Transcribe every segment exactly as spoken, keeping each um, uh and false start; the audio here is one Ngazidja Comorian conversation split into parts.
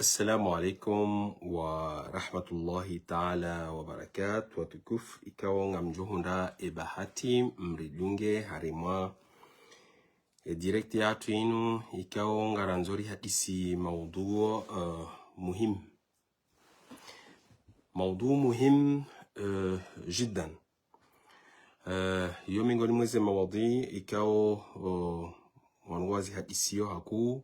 Assalamu alaikum wa rahmatullahi ta'ala wa barakatuh. Watukufu, ikao ngamdjo hundra e bahati mridunge harimwa e direct yahatru inu, ikao ngarandzo rihadisi maudhu, eh, muhimu. Maudhu muhimu, eh, jiddan. Eh, iyo mengoni mwa ze maudhu ikao, oh, wandru wazihadisiyo hakuu,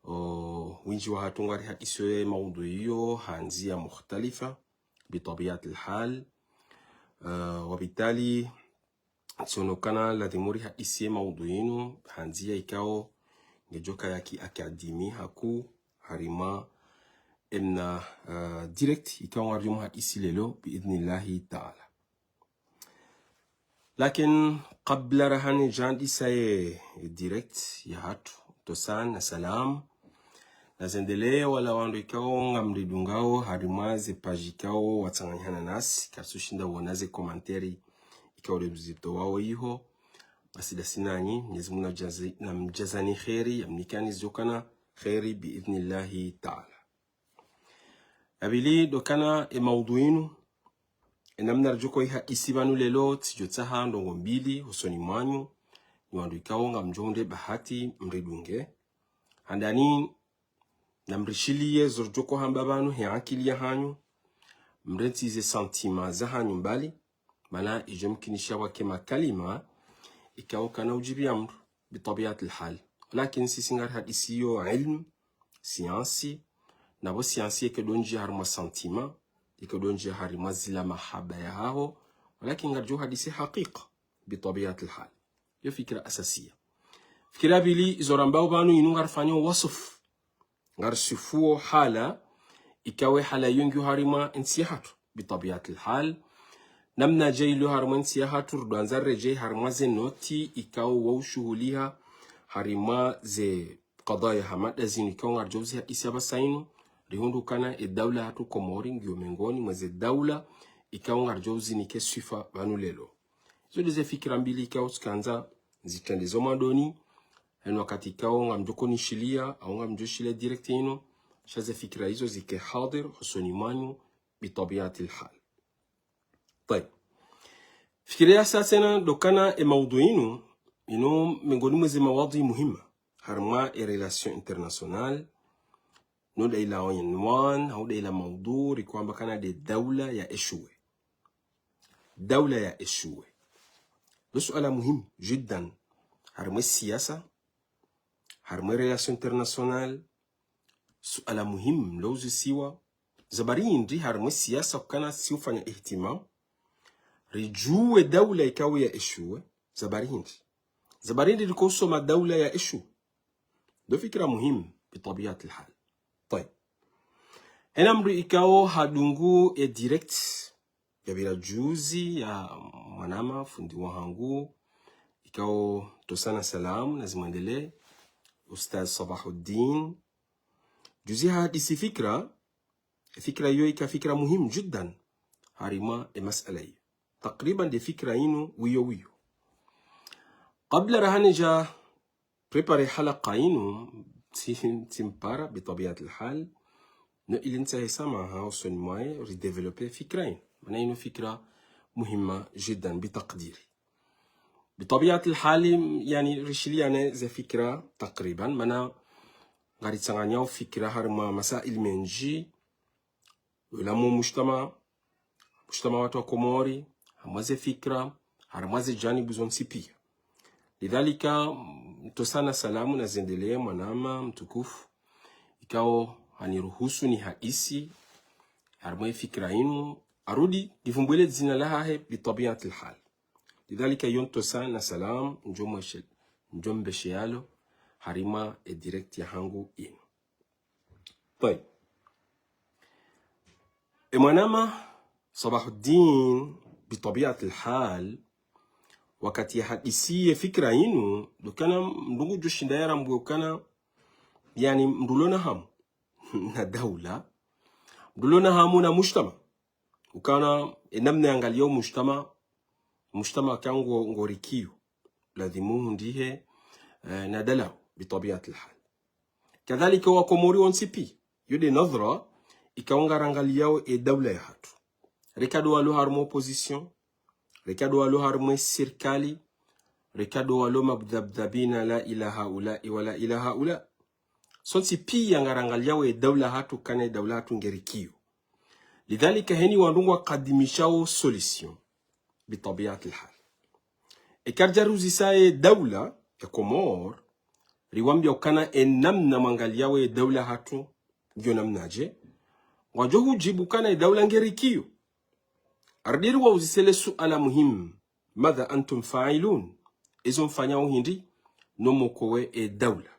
oh, wendji wahatru ngarihadisiyo ye maudhu iyo ha ndzia mukhtalifa, bitabiatil hal. Eh, wabitali, tsiono ukana ladhimu rihadisiye maudhu inu ha ndzia ikao ngedjoka ya ki akademi hakuu harimwa emna, eh, direct ikao ngaridjo muhadisi leo, biidhnillahi ta'ala. Lakin kabla rahanidja handisa ye direct yahatru, ntsosa na salamu nazendelee wala wandru ikao ngamridungao harimwa ze page ikao watsanganyihana nasi, kartsushinda wona ze commentaire ikao ule mzito wao iho. Basi dasi nanyi, Mwenyezi Mungu namdjazi-, namdjazani kheri, yamnikani zidjokana kheri biidhnillahi ta'ala. Ya pvili ndo ukana e maudhu inu, e namna ridjoko ihadisi pvanu leo, tsidjotsaha ndrongoo mbili hosoni mwanyu, nyi wandru ikao ngamdjo hundre bahati mridunge. Handani, namrishiliye zo ridjoko hamba pvanu he akili yahanyu, mrentsi ze sentiment zahanyu mbali, mana idjo mkinisha wake makalima ikao kana udjibu ya mndru, bitabiatil hal. Lakin sisi ngarihadisiyo ilmu, siansi, na pvo siansi yeka ndo ndjia harimwa sentiment, yeka ndo ndjia harimwa zila mahaba yahaho, walakin ngaridjo hadisi hakika, bitabiatil hal. Iyo fikira asasiya. Fikira ya pvili, izo rambao pvanu inu ngarifanyo wasfu, ngarisifuo hala, ikao e hala iyo ngiyo harimwa entsi yahatru, bitabiatil hal. Namnadje iliyo harimwa entsi yahatru, ridjoandza riredjei harimwa ze noti ikao wa ushuhuliha harimwa ze kadhaya hama nda zinu ikao ngaridjo uzihadisi apvasa inu, rihundru ukana e daula yahatru Komori ngiyo mengoni mwa ze daula ikao ngaridjo uzinike swifa pvanu leo. Izo nde ze fikira mbili ikao tsikandza zitrende zo mwandoni, henu wakati ikao ngamdjoko nishiliya, au ngamdjo shiliya direct inu, sha ze fikira izo zike hadhir hosoni mwanyu, bitabiatil hal. Tayib. Fikira ya saya tsena ndo ukana e maudhu inu, inu mengoni mwa ze maudhu muhima harimwa e relation internationale, no nda ila onwan, au nda ila maudhu, riko amba ukana nde daula ya échoué. Daula ya échoué. Ndo suala muhimu jiddan harimwa e siasa, harimwa e relation internationale, suala muhimu lo uzisiwa. Za bari hindri harimwa e siasa ukana si ufanya ihtimam, ridjuwe daula ikao ya échoué, za bari hindri. Za bari hindri riko usoma daula ya échoué. Ndo fikira muhimu, bitabiatil hal. Tayib. Hena mndru ikao hadungu e direct ya pvira juzi ya mwanama fundi wahangu, ikao ntsosa na salamu nazimwendelee, Ustadh Sabahuddin. Juzi hahadisi fikira, fikira iyo ika fikira muhimu jiddan harimwa e masala iyo. Takriban nde fikira inu wiyo wiyo. Kabla rahanidja préparer halaka inu, tsi-, tsimpara, bitabiatil hal, no ili ntsahe samaha hosoni mwahe, ridévelopper fikira inu. Mana inu fikira muhima jiddan, bitakdiri. Bitabiatil hal, yani, rishiliyane ze fikira takriban, mana ngaritsanganyao fikira harimwa masail mendji, ulamu mujtama, mujtama watru wa Komori, harimwa ze fikira, harimwa ze janibu zontsi pia. Lidhalika, ntsosa na salamu nazendelee mwanama mtukufu, ikao haniruhusu nihadisi harimwa e fikira inu, arudi nivumbuwe le dzina lahahe, bitabiatil hal. Lidhalika, iyo ntsosa na salamu, ndjo mweshe-, ndjo mbeshe yalo harimwa e direct yahangu inu. Tayib. E mwanama Sabahuddin, bitabiatil hal, wakati yahadisi ye fikira inu, ndo ukana mndru ngudjo shinda yarambuwe ukana, yani, mndru ulo na hamu na daula, mndru ulo na hamu na mujtama. Ukana e namna yangaliyo mujtama, mujtama ka ngo, ngorikiyo, ladhimu uhundrihe, eh, na daula, bitabiatil hal. Kadhalika wa Komori wontsi pia. Iyo nde nadhra ikao ngarangaliyao e daula yahatru. Reka ndo walo harumwa opposition, reka ndo walo harumwa e sirikali, reka ndo walo mudhabdhabina la ila haula wala ila haula. Sontsi piya ngarangaliyao e daula yahatru ukana e daula yahatru ngerikiyo. Lidhalika heni wandru ngwakadimishao solution, bitabiatil hal. Eka ridja riuzisa e daula ya Komori, riwambiya ukana e namna mwangaliyao e daula yahatru ngiyo namnaje, ngwadjo hujibu ukana e daula ngerikiyo. Arudi riwauzise le suala muhimu: ماذا أنتم فاعلون؟ Ezo mfanyao hindri no mwokowe e daula?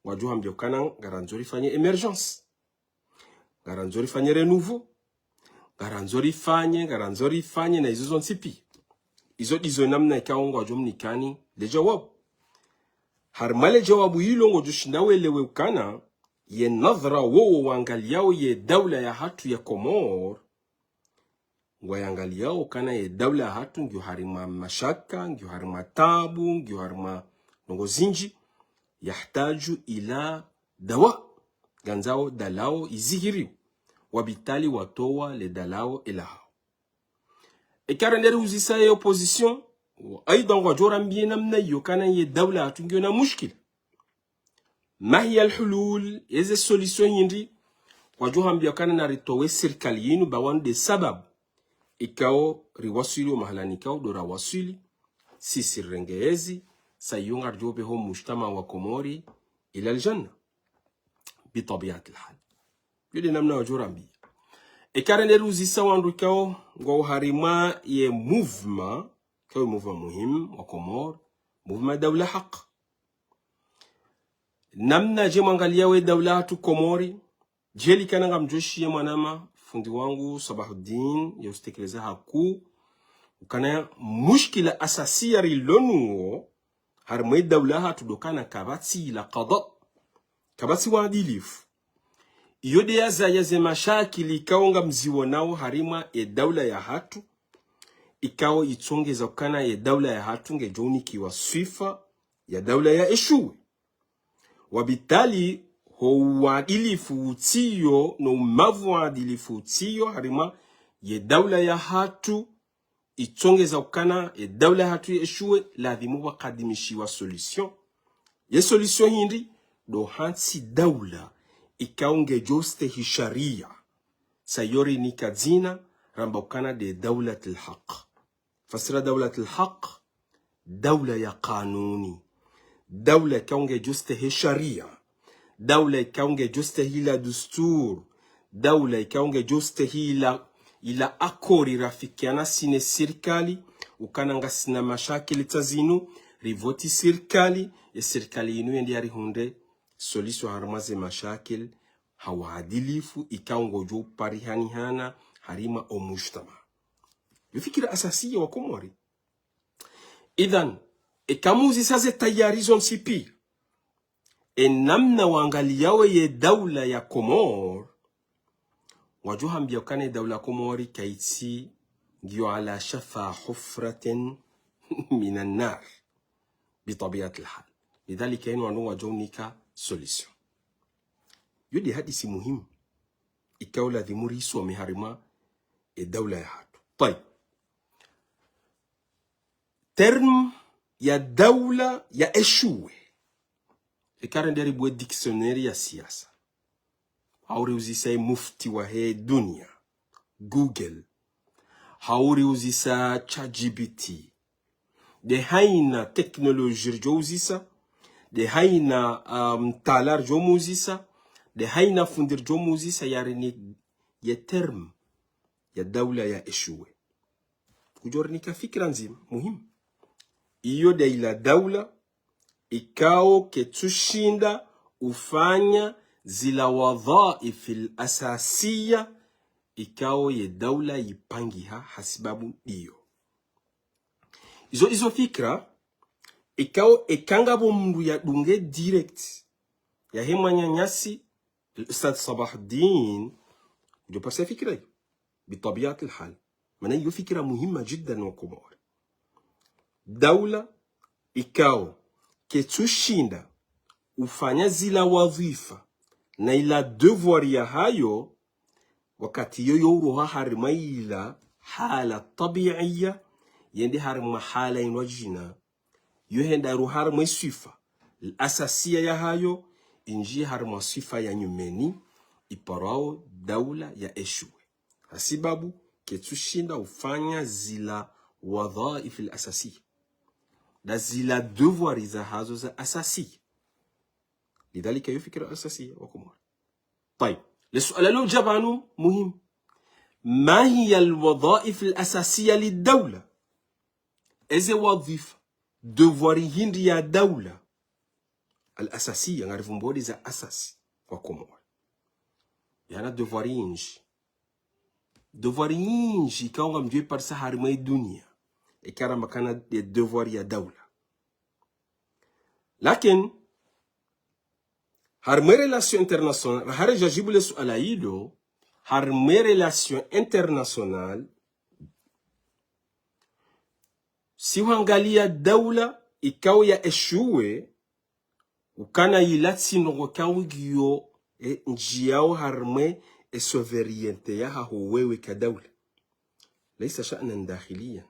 Ngwadjo hambiya ukana ngarandzo rifanye émergence, ngarandzo rifanye renouveau, ngarandzo rifanye, ngarandzo rifanye, na izo zontsi piya. Izo ndizo namna ikao ngwadjo mnikani le jawabu. Harumwa le jawabu ilo ngodjo shinda welewe ukana ye nadhra wowo wangaliyao ye daula yahatru ya Komori, ngwayangaliyao ukana ye daula yahatru ngiyo harumwa mashaka, ngiyo harumwa tabu, ngiyo harumwa ndrongo zinji. يحتاج إلى دواء. Ngandzao dalao izihiriwe. Wabitali watowa le dalao elahao. Eka rende riuzisa ye opposition, aidha ngwadjo rambiye namna iyo ukana ye daula yahatru ngiyo na mushkila. ما هي الحلول؟ Eze solution hindri? Ngwadjo hambiya ukana naritowe sirikali yinu, ba wanu nde sababu ikao riwaswili wo mahalani ikao ndo rawaswili, sisi rirenge ezi, sa iyo ngaridjo pveha o mujtamaa wa Komori ila aljanna. Bitabiatil hal. Iyo nde namna wadjo rambiya. Eka rende riuzisa wandru ikao ngwao harumwa ye mouvement, ikao ye mouvement muhimu wa Komori, mouvement Daula Haq. Namnaje mwangaliyao e daula yahatru Komori? Djeli kana ngamdjoshiya mwanama, fundi wangu Sabahuddin, ya usitekeleza haku ukana mushkila asasiya rilo nuwo harumwa e daula yahatru ndo ukana kapvatsi la qada, kapvatsi uadilifu. Iyo nde yazaya ze mashakili ikao ngamziwonao harumwa e daula yahatru, ikao itsongeza ukana e daula yahatru ngedjo unikiwa swifa ya daula ya eshuwe. Wabitali ho uadilifu utsiyo, no umavu wa uadilifu utsiyo harumwa ye daula yahatru, itsongeza ukana e daula yahatru ya eshuwe, ladhimu pvwakadimishiwa solution. Ye solution hindri? Ndo hantsi daula ikao ngedjo stehi sharia. Sa iyo rinika dzina, ramba ukana nde Daulatil Haq. Fasira Daulatil Haq: daula ya kanuni, daula ikao ngedjo stehi sharia, daula ikao ngedjo stehi la dustur, daula ikao ngedjo stehi la, ila akori rafikiana sisi ne sirikali, ukana ngasina mashakili tsi zinu, rivoti sirikali, ye sirikali yinu yende yarihundre solution harumwa ze mashakili ha uadilifu ikao ngodjo uparihanihana harumwa o mujtamaa. Yo fikira asasiya wa Komori. Idhan, eka muuzisa ze tayari zontsi piya e namna wangaliyao ye daula ya Komori, ngwadjo hambiya ukana e daula Komori kayitsi, ngiyo على شفا حفرة من النار. Bitabiatil hal. Lidhalika heni wandru ngwadjo unika solution. Iyo nde hadisi muhimu ikao ladhimu risome harumwa e daula yahatru. Tayib. Terme ya daula ya eshuwe, eka rende ribuwe dictionnaire ya siasa, hau riuzisa e mufti wahe dunia, Google, hau riuzisa ChatGPT, nde haina technologie ridjo uzisa, nde haina, um, mtaala ridjo muuzisa, nde haina fundi ridjo muuzisa, yarini ye terme ya daula ya eshuwe, kudjo rinika fikira ndzima muhimu. Iyo nde ila daula ikao ketsushinda ufanya zila wadhaifil asasiya ikao ye daula yipangiha hasibabu ndiyo. Izo, izo fikira ikao eka ngapvo mndru yadunge direct yahe mwananyasi Ustadh Sabahuddin, ngudjo parisa fikira iyo, bitabiatil hal. Mana iyo fikira muhima jiddan wa Komori. Daula ikao ketsushinda ufanya zila wadhifa Na ila devoir yahayo, wakati yo yo uroha harimwa ila hala tabiiya, yende harimwa hala inu djina, yo henda ro harimwa swifa al-asasiya yahayo, inji harimwa swifa ya nyumeni, iparwao daula ya échoué. Hasibabu, ketsushinda ufanya zila wadhaif al-asasiya. Nda zila devoir zahazo za asasiya. Lidhalika yo fikira asasiya wa Komori. Tayib. Le suala lo dja pvanu muhimu. ما هي الوظائف الأساسية للدولة؟ Eze wadhifa, devoir hindri ya daula al-asasiya, ngarivumbuo nde za asasi wa Komori. Yana devoir nyindji. Devoir nyindji ikao ngamdjo iparisa harimwa ye dunia. Ikao ramba ukana nde devoir ya daula. Lakin, harimwa ye relation internationale, raha ridja djibu le suala lilo, harimwa ye relation internationale, si hwangalia daula ikao ya échoué, ukana ila tsi ndrongoo ikao ngiyo, e, ndjiao harimwa e souveraineté yahaho wewe ka daula. ليس شأنا داخليا.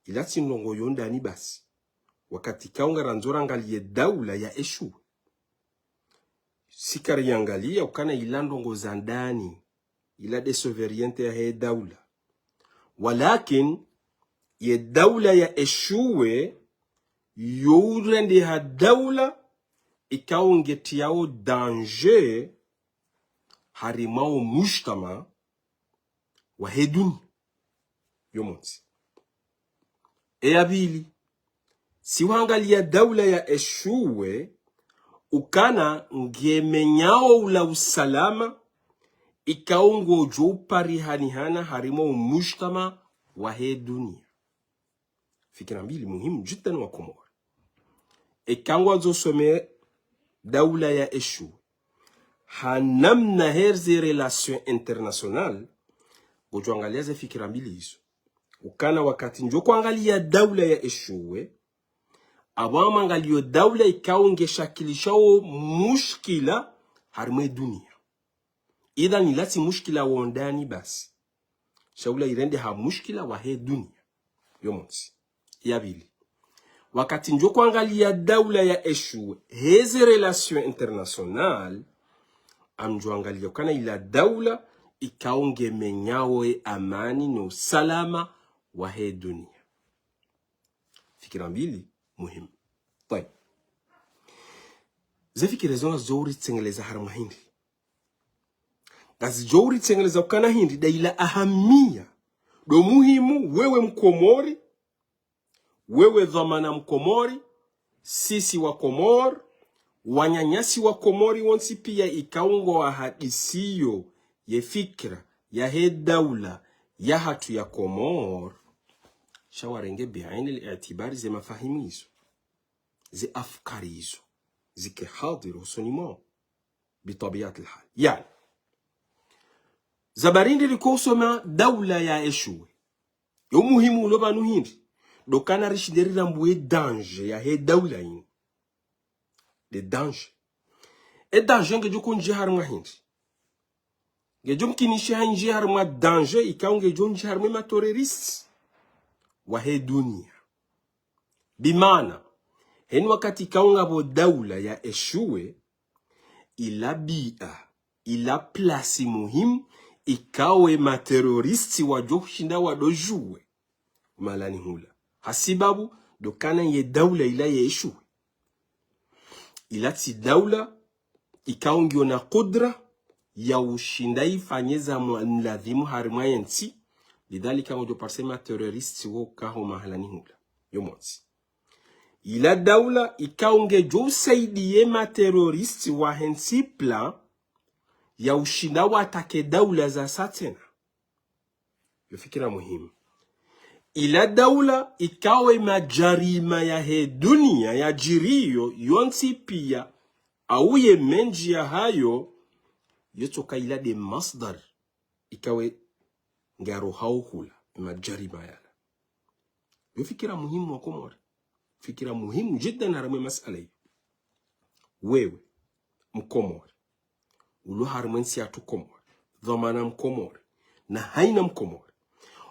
Ila tsi ndrongoo yo ndani basi. Wakati ikao ngarandzo rangalie daula ya échoué, si kariangalia ukana ila ndrongoo za ndani, ila nde souveraineté yahe daula. Walakin, ye daula ya échoué, yo urendeha daula ikao ngetriao danger harimwa o mujtama wahe dunia yo montsi. Eya pvili, si hwangalia daula ya échoué, ukana ngemenyao ula usalama ikao ngodjo uparihanihana harimwa o mujtama wahe dunia. Fikira mbili muhimu jiddan wa Komori. Eka ngwandzo usome daula ya échoué ha namna heze relation internationale, ngodjo angalia ze fikira mbili izo. Ukana wakati ndjo hwangalia daula ya échoué, apvo ngamwangalio daula ikao nge shakilishao mushkila harimwa e dunia. Idhan ila tsi mushkila wo ndani basi. Sha ula irendeha mushkila wahe dunia yo montsi. Ya pvili, wakati ndjo hwangalia daula ya échoué heze relation internationale, ngamdjo angalia ukana ila daula ikao ngemenyao e amani no usalama wahe dunia. Fikira mbili muhimu. Tayib. Ze fikira zo ngazidjo uritsengeleza harimwa hindri? Ngazidjo uritsengeleza ukana hindri nda ila ahamiya, ndo muhimu, wewe Mkomori, wewe dhwamana Mkomori, sisi wa Komori, wananyasi wa Komori wontsi pia ikao ngwahadisiyo ye fikira yahe daula yahatru ya Komori, sha warenge bi aini al-i'tibari ze mafahimu izo, ze afkari izo, zike hadhir hosoni mwao, bi tabiat al-hal. Yaani, za barindi riko usoma daula ya échoué. Yo muhimu ulo pvanu hindri? Ndo ukana rishinde rirambue danger yahe daula inu. Nde danger. E danger ngedjo hundjia harimwa hindri? Ngedjo mkinishiha yindjie harimwa danger ikao ngedjo hundjia harimwa e ma terroristes wahe dunia. Bimaana, heni wakati ikao ngapvo daula ya échoué, ila bia, ila place muhimu ikao e ma terroristes wadjo hushinda wado jouer mahalani hula. Hasibabu ndo ukana ye daula ila ya échoué, ila tsi daula ikao ngiyo na kudra ya ushinda ifanye za mwa-, mlazimu harimwa ye ntsi, lidhalika ngodjo parisa e ma terroristes wo kaho mahalani hula yo montsi. Ila daula ikao ngedjo usaidia e ma terroristes wahe ntsi pia ya ushinda wa attaquer daula za sa tsena. Yo fikira muhimu. Ila daula ikao e majarima yahe dunia yadjiriyo yontsi pia, au ye mendji yahayo, yo tsoka ila nde masdar ikao nge arohao hula e majarima yala. Yo fikira muhimu wa Komori. Fikira muhimu jiddan harimwa e masala iyo. Wewe, Mkomori, ulo harimwa entsi yatru Komori, dhwamana Mkomori, na haina Mkomori.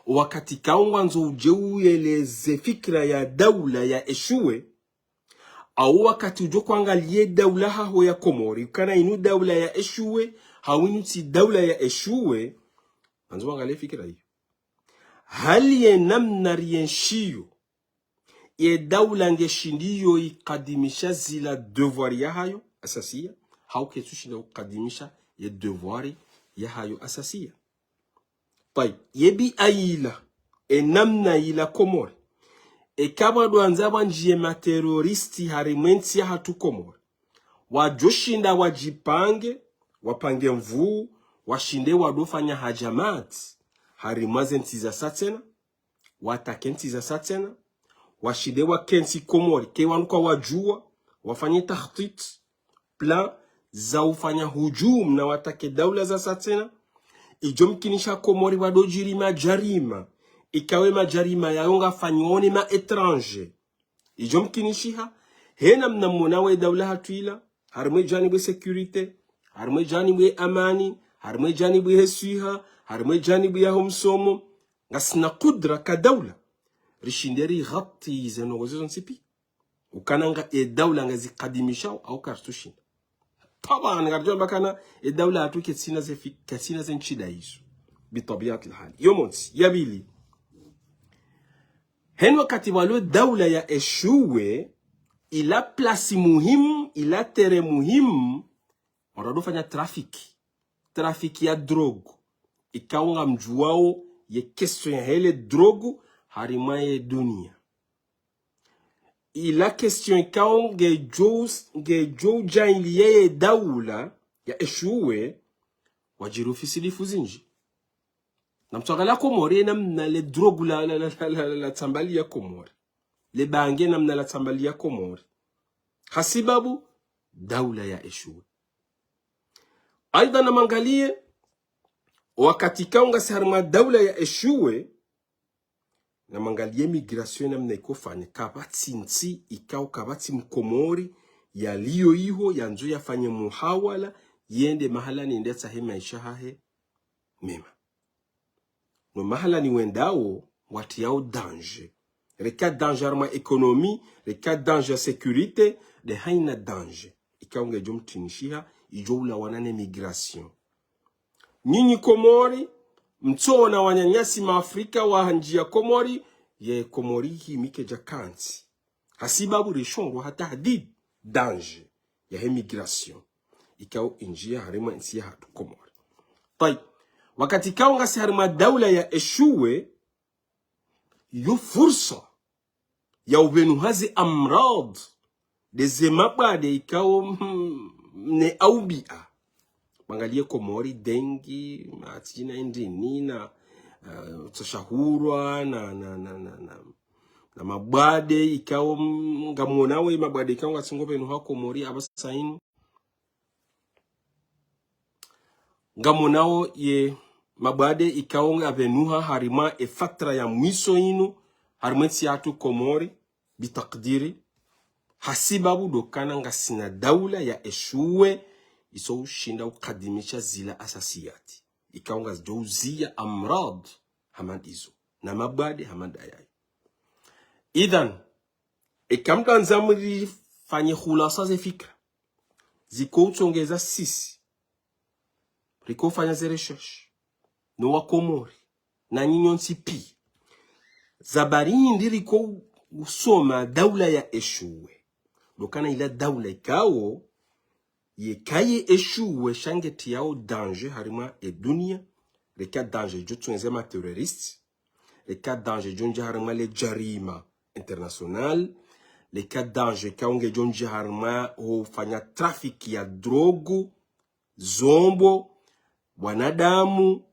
Wakati ikao ngwandzo udje uyeleze fikira ya daula ya eshuwe, au wakati udjo kwangaliye daula haho ya Komori, ukana inu daula ya eshuwe, hau inu tsi daula ya eshuwe, andzo wangalie fikira iyo. Hali ye namna rienshiyo, ye daula ngeshindiyo ikadimisha zila devoir yahayo asasiya, hau ketsushinda ukadimisha ye devoir yahayo asasiya. Tayib, ye bia ila, e namna ila Komori, eka pvwadjwandza pvwandjiye materroriste harimwa entsi yahatru Komori, wadjoshinda wadjipange, wapange nvuu, washinde wadofanya hajamati harimwa zentsi zasa tsena, watake ntsi zasa tsena, washinde wakentsi Komori, ke wanu kwadjuwa, wafanye takhtit, plan za ufanya hujum na watake daula zasa tsena. Idjo mkinisha Komori pvwadodjiri majarima, ikao ye majarima yayo ngafanyiwao ne ma étranger. Idjo mkinishiha, he namna mwonao ye daula hatru ila, harimwa e janibu ye sécurité, harimwa e janibu ye amani, harimwa e janibu ye swiha, harimwa e janibu yaho msomo, ngasina kudra ka daula rishinde righati ze ndrongoo zezo ntsi pia. Ukana nga e daula ngazikadimishao au karitsushinda. Taban, ngaridjo amba kana e daula hatru ketsina ze fi-, ketsina ze nshida izo. Bitabiati lhali. Iyo montsi. Ya pvili. Heni wakati pvwalo daula ya eshuwe, ila place muhimu, ila terrain muhimu, wandru wadofanya trafic. Trafic ya drogue. Ikao ngamdjuwao ye question yahe le drogue harimwa ye dunia. Ila question ikao ngedjo, ngedjo udjaili ye daula ya eshuwe, wadjiri ufisilifu zindji. Na mtsuangalia Komori namna le drogue la, la, la tsambaliya Komori. Le bange namna la tsambaliya Komori. Hasibabu daula ya eshuwe. Aidha na mangaliye, wakati ikao ngasi harimwa daula ya eshuwe, na mangaliye migration namna ikofanya, kapvatsi ntsi ikao kapvatsi Mkomori yaliyo iho yandzo yafanye muhawala, yende mahalani yende yatsahe maesha yahahe mema. No mahalani wendao, watriyao danger. Reka danger harimwa économie, reka danger sécurité, de haina danger ikao ngedjo mtrinishiha, idjo ulawana ne migration. Nyinyi Komori, mtsoona wananyasi ma Afrika wahandjiya Komori, ye Komori himi kedja kantsi. Hasibabu rishongo hata hadidi danger yahe migration ikao indjiya harimwa ntsi yahatru Komori. Tayib, wakati ikao ngasi harimwa daula ya eshuwe, yo fursa ya upvenuha ze amrad, de ze mabwade ikao, mm, ne aubia. Mangaliye Komori, dengue, matsina indrini na, eh, tsoshahurwa, na, na, na, na, na, na mabwade ikao, mm, ngamwonao ye mabwade ikao ngatsingo pvenuha Komori apvasa inu. Ngamwonao ye mabwade ikao ngapvenuha harimwa e fatra ya mwiso inu, harimwa entsi yahatru Komori, bitakdiri, hasibabu ndo ukana ngasina daula ya eshuwe, iso ushinda ukadimisha zila asasiyati. Ikao ngazidjo uziya amrad hama ndizo, na mabwade hama ndayayo. Idhan, eka mdjwandza mrifanye khulasa ze fikira, ziko utsongeza sisi, riko ufanya ze recherche, no wa Komori, na nyinyi nyontsi pia. Za bari nyindri riko usoma daula ya eshuwe. Ndo ukana ila daula ikao, yeka ye eshuwe sha ngetriyao danger harimwa e dunia, reka danger idjo tsongeza ma terroriste, reka danger idjo ndjiya harimwa le jarima international, reka danger ikao ngedjo ndjiya harimwa hufanya trafic ya drogue, zombo, wanadamu,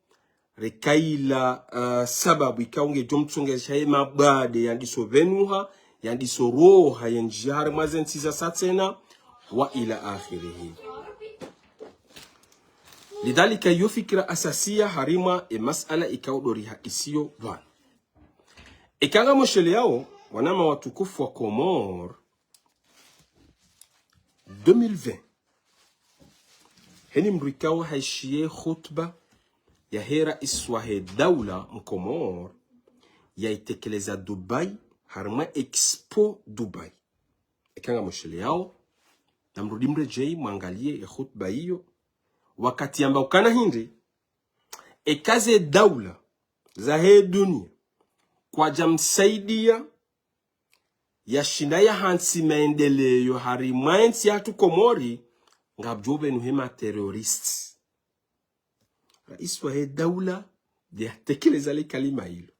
reka ila, eh, sababu ikao ngedjo mtsongeza ye mabwade yandiso pvenuha, yandiso roha, yendjiya harimwa ze ntsi zasa tsena, wa ila akhirihi. Lidhalika, iyo fikira asasiya harimwa e masala ikao ndo riha isiyo pvanu. Eka ngamwesheleyao, wananya watukufu wa Komori, deux mille vingt, Heni mdru ikao haishiya ye khutba yahe rais wahe daula mkomori, yaitekeleza Dubai, harimwa Expo Dubai. Eka ngamsheleyao, namrudi mredjeyi mwangaliye ye khutba iyo, wakati yamba ukana hindri, eka ze daula zahe dunia kwadja msaidiya yashinda yahantsi maendeleyo harimwa yentsi yahatru Komori, ngapvo pvanu he ma terroristes. Rais wahe daula nde yatekeleza le kalima ilo.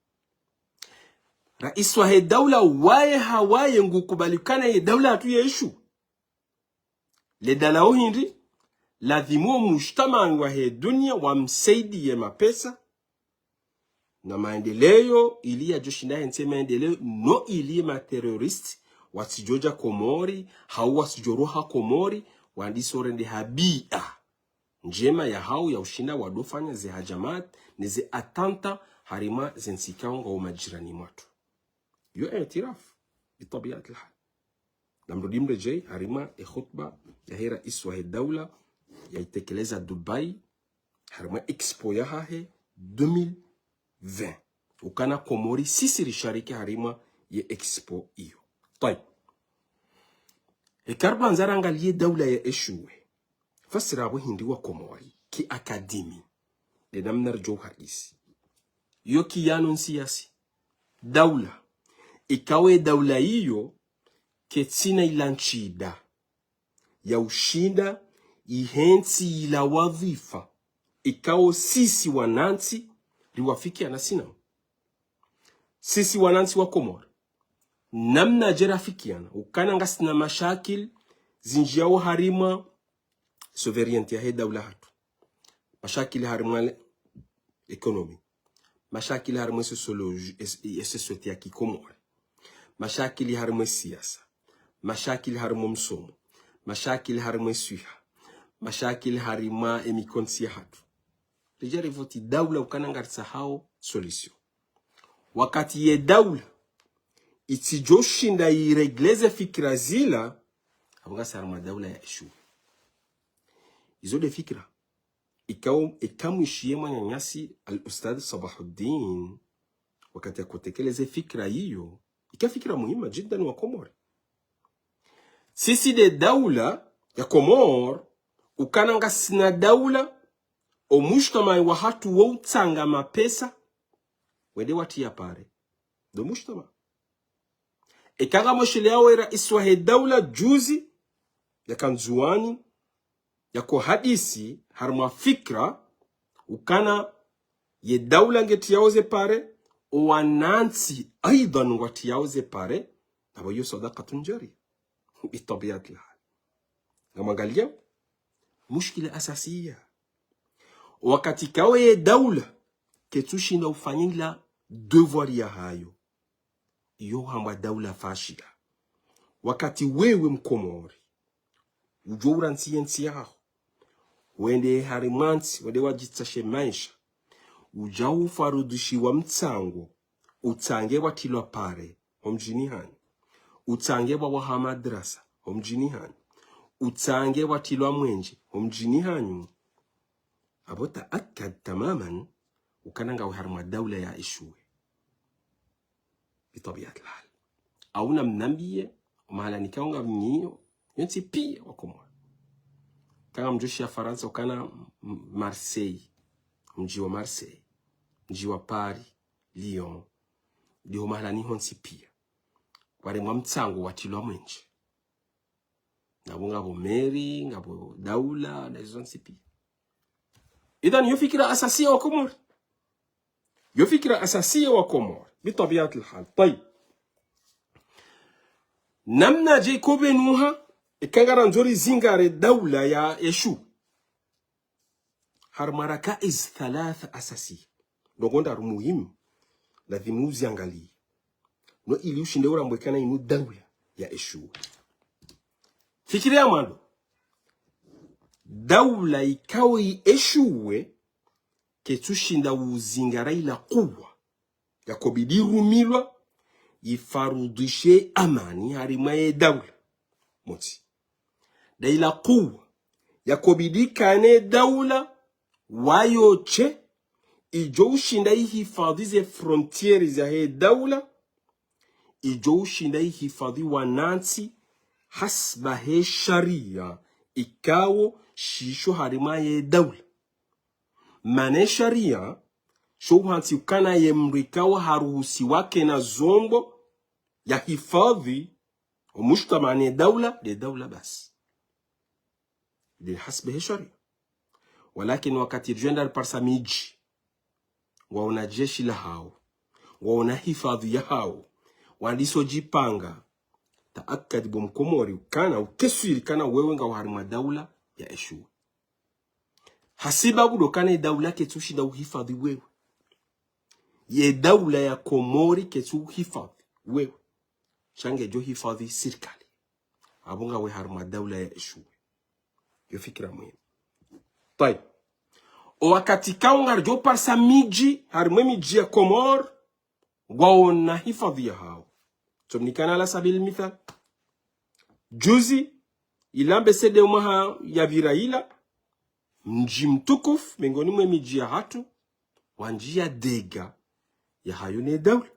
Rais wahe daula waye hawaye ngukubali ukana ye daula yahatru yeshuwe. Le dalao hindri, lazimu wo mujtamaan wahe dunia wamsaidiye mapesa na maendeleyo, ili yadjoshinda yahantsi maendeleyo, no ili ma terroristes watsidjodja Komori, hau watsidjoroha Komori, wandise urendeha bia ndjema yahao ya ushinda wadofanya ze hajamat ne ze attentats harimwa ze ntsi ikao ngao majirani mwatru. Yo itirafu, bi tabiat al hal. Namrudi mredjeyi harimwa ye khutba yahe rais wahe daula yaitekeleza Dubai, harimwa Expo yahahe deux mille vingt. Ukana Komori sisi rishariki harimwa ye Expo iyo. Tayib. Eka ribandza rangaliye daula yaeshuwe, fasira pvo hindri wa Komori, ki akademi, nde namna ridjo uhadisi. Yo kiyano nsiyasi. Daula. Ikao ye daula iyo ketsina ila ntsida ya ushinda ihantsi ila wadhwifa ikao sisi wanantsi riwafikiana sina. Sisi wanantsi wa Komori, namna dje rafikiana ukana ngasina mashakil zindjiyao harimwa souveraineté yahe daula hatru. Mashakili harimwa le économie. Mashakili harimwa e sociologie, es-, e société ya kikomori. Mashakili harimwa e siasa. Mashakili harimwa msomo. Mashakili harimwa e swiha. Mashakili harimwa e mikontsi yahatru. Ridja rivoti daula ukana ngaritsahao solution. Wakati ye daula itsidjoshinda irégler ze fikira zila, apvo ngasi harimwa daula yaeshuwe. Izo nde fikira ikao, eka mwishiye mwananyasi al-Ustadh Sabahuddin, wakati yakotekeleza e fikira iyo, ika fikira muhima jiddan wa Komori. Sisi nde daula ya Komori, ukana ngasina daula, o mujtamaan wahatru wo utsanga mapesa wende watriya pare, ndo mujtamaan. Eka ngamsheleyao ye rais wahe daula juzi, yaka Ndzuwani, yakohadisi harimwa fikira ukana ye daula ngetriyao ze pare, o wanantsi aidhan ngwatriyao ze pare, apvo yo sadaqatun jariya. Bi tabiat al hal. Ngamwangaliya mushkila asasiya. Wakati ikao ye daula ketsushinda ufanya ila devoir yahayo, iyo hambwa daula fashila. Wakati wewe mkomori udjo urantsi ye ntsi yaho, wende harimwa ntsi, wende wadjitsashe maesha, udja ufarudhishiwa mtsango, utsange watrilwa pare ho mdjini hanyu, utsange wawaha madrasa ho mdjini hanyu, utsange watrilwa mwenje ho mdjini hanyu, apvo taakad tamaman ukana ngawe harimwa daula yaeshuwe. Bi tabiat al hal. Au namnambiye, o mahala nikao ngamnyiyo, yontsi piya wa Komori. Eka ngamdjoshiya Farantsa ukana M-, Marseille, mdji wa Marseille, mdji wa Paris, Lyon, ndiho mahala niho ntsi piya. Waremwa mtsango watrilwa mwenje. Ngapvo, ngapvo meri, ngapvo daula, na izo zontsi piya. Idhan, yo fikira asasiya wa Komori. Yo fikira asasiya wa Komori. Bi tabiat al hal. Tayib. Namnadje iko pvenuha, eka ngarandzo rizingare daula yaeshuwe. Harimwa rakaiz thalatha asasiya. Ndrongoo ndraru muhimu, lazimu uziangaliye. No ili ushinde urambwe ukana inu daula yaeshuwe. Fikira ya mwando. Daula ikao ieshuwe, ketsushinda uzingara ila kuwa yakobidi irumilwa, ifarudhishe amani harimwa ye daula. Motsi. Nda ila kuwa yakobidi kane daula wayo she, idjo ushinda ihifadhwi ze frontières zahe daula, idjo ushinda ihifadhwi wanantsi hasba he sharia ikao shisho harimwa ye daula. Mana sharia sho uhantsi ukana ye mdru ikao haruhusiwa kena zombo yahifadhwi omujtamaa ne daula, nde daula basi. Nde hasba he sharia. Walakini wakati ridjo enda riparisa midji, ngwaona jeshi lahao, ngwaona hifadhwi yahao, wandiso djipanga, taakadi bo mkomori ukana ukeswiri kana wewe ngawe harimwa daula ya eshuwe. Hasibabu ndo kana ye daula ketsu shinda uhifadhwi wewe. Ye daula ya Komori ketsu uhifadhwi wewe. Sha ngedjo hifadhwi sirikali. Apvo ngawe harimwa daula ya eshuwe. Yo fikira muhimu. Tayib. O wakati ikao ngaridjo parisa midji, harimwa emidji ya Komori, ngwaona hifadhwi yahao. Tsomnikana ala sabili mithal. Juzi, ila mbesede mwaha yapvira ila, mdji mtukufu, mengoni mwe midji yahatru, wandjia dega yahayo ne daula.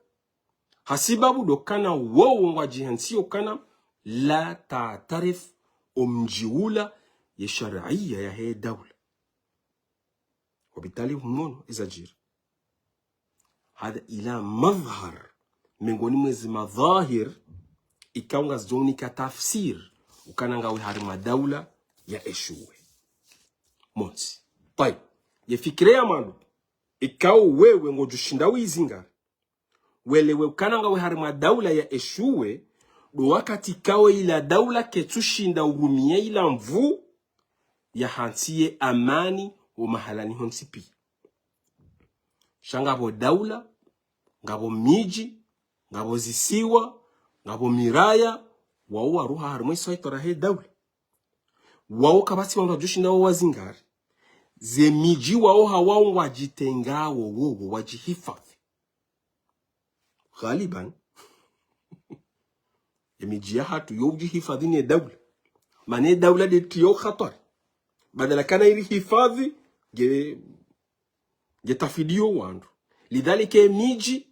Hasibabu ndo kana wowo ngwadjihantsiyo kana la taatarifu omdji ula ye sharia yahe daula. Wabitali humono ezadjiri. Hadha ila madhhar, mengoni mwezi madhahir, ikao ngazidjo unika tafsir ukana ngawe harimwa daula ya eshuwe. Montsi. Tayib. Ye fikira ya mwando, ikao wewe ngodjo ushinda wizingare, welewe ukana ngawe harimwa daula ya eshuwe, ndo wakati ikao ila daula ketsu shinda urumia ila nvu yahantsiye amani wo mahalani hontsi pia. Sha ngapvo daula, ngapvo midji, ngapvo zisiwa, ngapvo miraya, wao waruha harimwa isaitwara he daula. Wao kapvatsi wandru wadjo ushinda wawazingare. Ze midji wao hawao ngwadjitengao wowo wadjihifadhwi. Ghaliban, emidji yahatru yo udjihifadhwi ne daula. Mana e daula nde tiyo khatwari. Badala kana irihifadhwi, nge, nge tafidiyo wandru. Lidhalika emidji,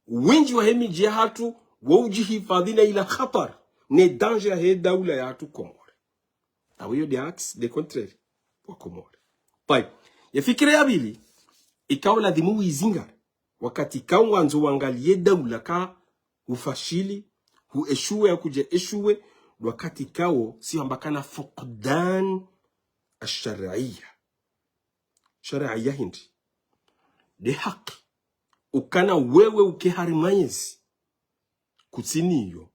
wendji wahe midji yahatru, wo udjihifadhwi na ila khatwari, ne danger yahe daula yahatru Komori. Apvo yo nde axe, nde contraire wa Komori. Tayib. Ye fikira ya pvili, ikao ladhimu wizingare. Wakati ikao ngwandzo wangaliye daula ka ufashili, hu eshuwe ya kudja eshuwe, wakati ikao si hamba kana fuqdan ash-shar'iyya. Sharia hindri? Nde haki. Ukana wewe uke harimwa yezi. Kutsiniyo.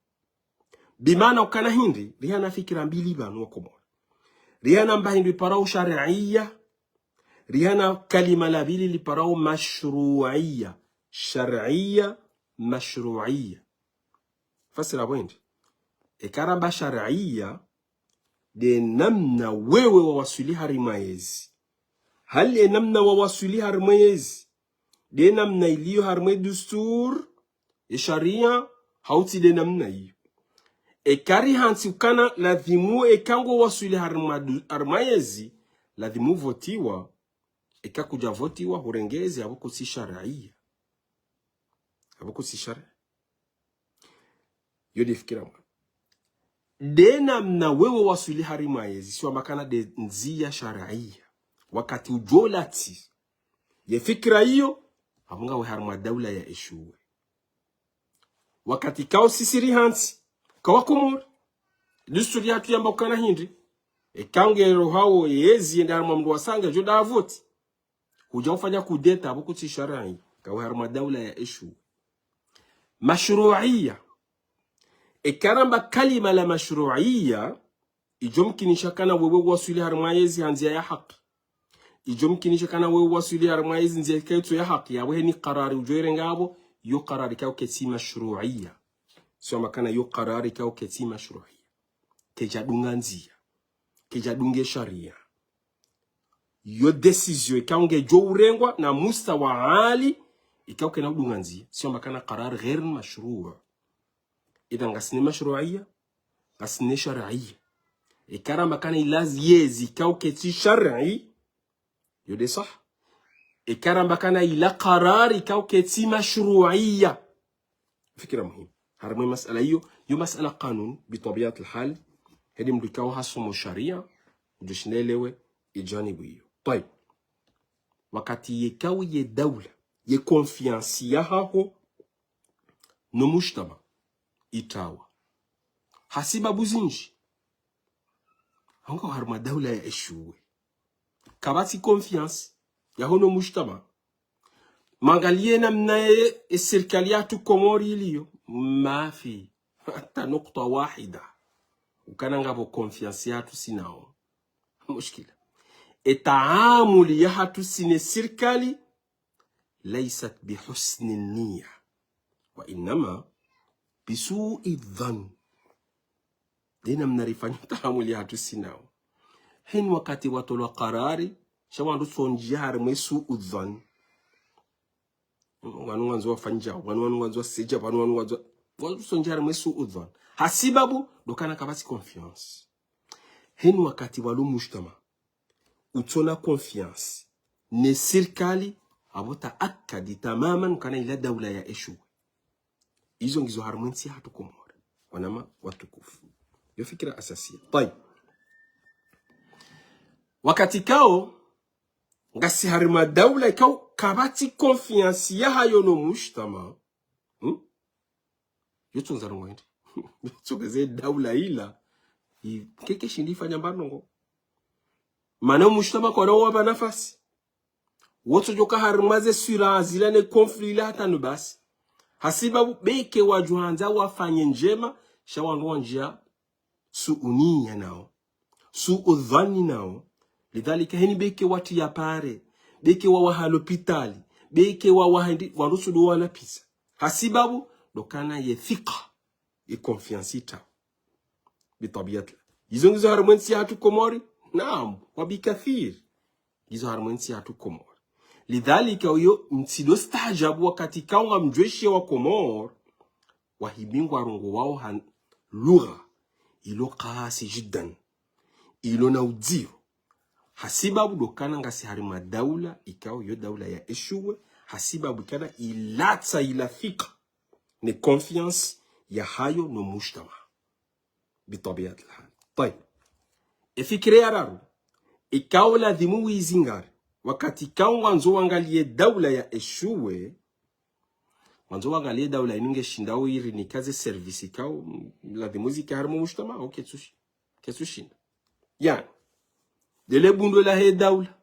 Bimaana ukana hindri, rihana fikira mbili pvanu wa Komori. Rihana mba hindri iparao sharia, rihana kalima la pvili liparao mashru'iyya. Sharia, mashru'iyya. Fasira pvwendi. Eka ramba sharia, nde namna wewe wawaswili harimwa yezi. Hali e namna wawaswili harimwa yezi, nde namna iliyo harimwa e dustur, e sharia, hau tsi nde namna iyo. Eka rihantsi ukana ladhimu eka ngowaswili harimwa du-, harimwa yezi, ladhimu uvotiwa, eka kudja votiwa, hurenge ezi, apvo kutsi sharia. Apvo kutsi sharia. Yo nde fikira mwa. Nde namna wewe waswili harimwa yezi, si wamba kana nde ndziya sharia. Wakati udjo latsi ye fikira iyo, apvo ngawe harimwa daula ya eshuwe. Wakati ikao sisi rihantsi, ka wa Komori, dusturi yahatru yamba ukana hindri, eka nge rohao yezi yende harimwa mndru wa sanga, djo nda avoti. Hudja ufanya kudeta, apvo kutsi sharia, ngawe harimwa daula ya eshuwe. Mashru'iyya. Eka ramba kalima la mashru'iyya, idjo mkinisha kana wewe waswili harimwa yezi ha ndziya ya haki. Idjo mkinisha kana wewe waswili harimwa yezi ndziya kaitsu ya haki, ya wewe ni karari udjo irenga apvo, yo karari kayo ketsi mashru'iyya. Si wamba kana yo karari kayo ketsi mashru'iyya. Kaidja dunga ndziya. Kaidja dunga e sharia. Yo décision ikao ngedjo urengwa na mustawa ali, ikao kena udunga ndziya. Si wamba kana karar ghair mashru'. Idhan ngasina mashru'iyya, ngasina shar'iyya. Eka ramba kana ila yezi ikao ketsi shar'i, yo nde sah. Eka ramba kana ila karari ikao ketsi mashru'iyya. Fikira muhimu. Harimwa ye masala iyo, yo masala kanuni, bitabiatil hal, heli mndru ikao hasomo sharia, udjo shinda yelewe, ijanibu iyo. Tayib. Wakati yekao ye daula, ye confiance yahaho, no mujtama, itrawa. Hasibabu zinji. Hanga harimwa daula ya eshuwe. Kapvatsi confiance yaho no mujtama. Mangaliye namna ye, ye sirikali yahatru Komori iliyo. Mafi. Hata nukta wahida. Ukana ngapvo confiance yahatru sinao. Mushkila. Ye taamuli yahatru sine sirikali, laysat bihusni niyya. Wa innama bisu'i dhann. Nde namna rifanya taamuli yahatru sinao. Heni wakati watolwa karari, sha wandru tsondjia harimwa ye su'u dhann. Wanu ngwandzo wafanye djau, wanu, wanu ngwandzo waseja, wanu, wanu ngwandzo, wandru tsondjia harimwa ye su'u dhann. Hasibabu, ndo ukana kapvatsi confiance. Heni wakati walo mujtama utsona confiance ne sirikali, apvo taakadi tamaman ukana ila daula ya eshuwe. Izo ngizo harimwa entsi yahatru Komori. Wananya watukufu. Yo fikira asasiya. Tayib. Wakati ikao, ngasi harimwa daula ikao kapvatsi confiance yahayo no mujtama. Hmm? Yo tsondza ndrongo hindri. Yo tsongeze daula ila. I, keke shindi ifanya mba ndrongo. Mana mujtama kwana wapva nafasi. Wotsodjoka harimwa ze swira zila ne conflit ila hata no basi. Hasibabu beke wadjuhandza wafanye ndjema, sha wandru wandjia su'u niyya nao. Su'u dhanni nao. Lidhalika heni beke watriya pare, beke wawaha lopitali, beke wawaha ndi, wandru tsudu walapvisa. Hasibabu, ndo ukana ye thika, ye confiance itrawa. Bitabiatil hal. Izo ngizo harimwa entsi yahatru Komori? Naam, wa bikathir. Ngizo harimwa entsi yahatru Komori. Lidhalika uyo ntsi ndo staajabu wakati ikao ngamdjuwe shiye wa Komori, wahimi ngwarongowao ha lugha ilo kasi jiddan, ilo na udziro. Hasibabu ndo ukana ngasi harimwa daula ikao yo daula ya eshuwe, hasibabu ikana ilatsa ila thika ne confiance yahayo no mujtama. Bitabiatil hal. Tayib. Ye fikira ya raru, ikao ladhimu wizingare, wakati ikao ngwandzo wangaliye daula ya eshuwe, ngwandzo wangaliye daula inu ngeshindao irinika ze service ikao, mm, ladhimu zike harimwa mujtama, au ketsushi-, ketsushinda. Yani, ndele bundo lahe daula.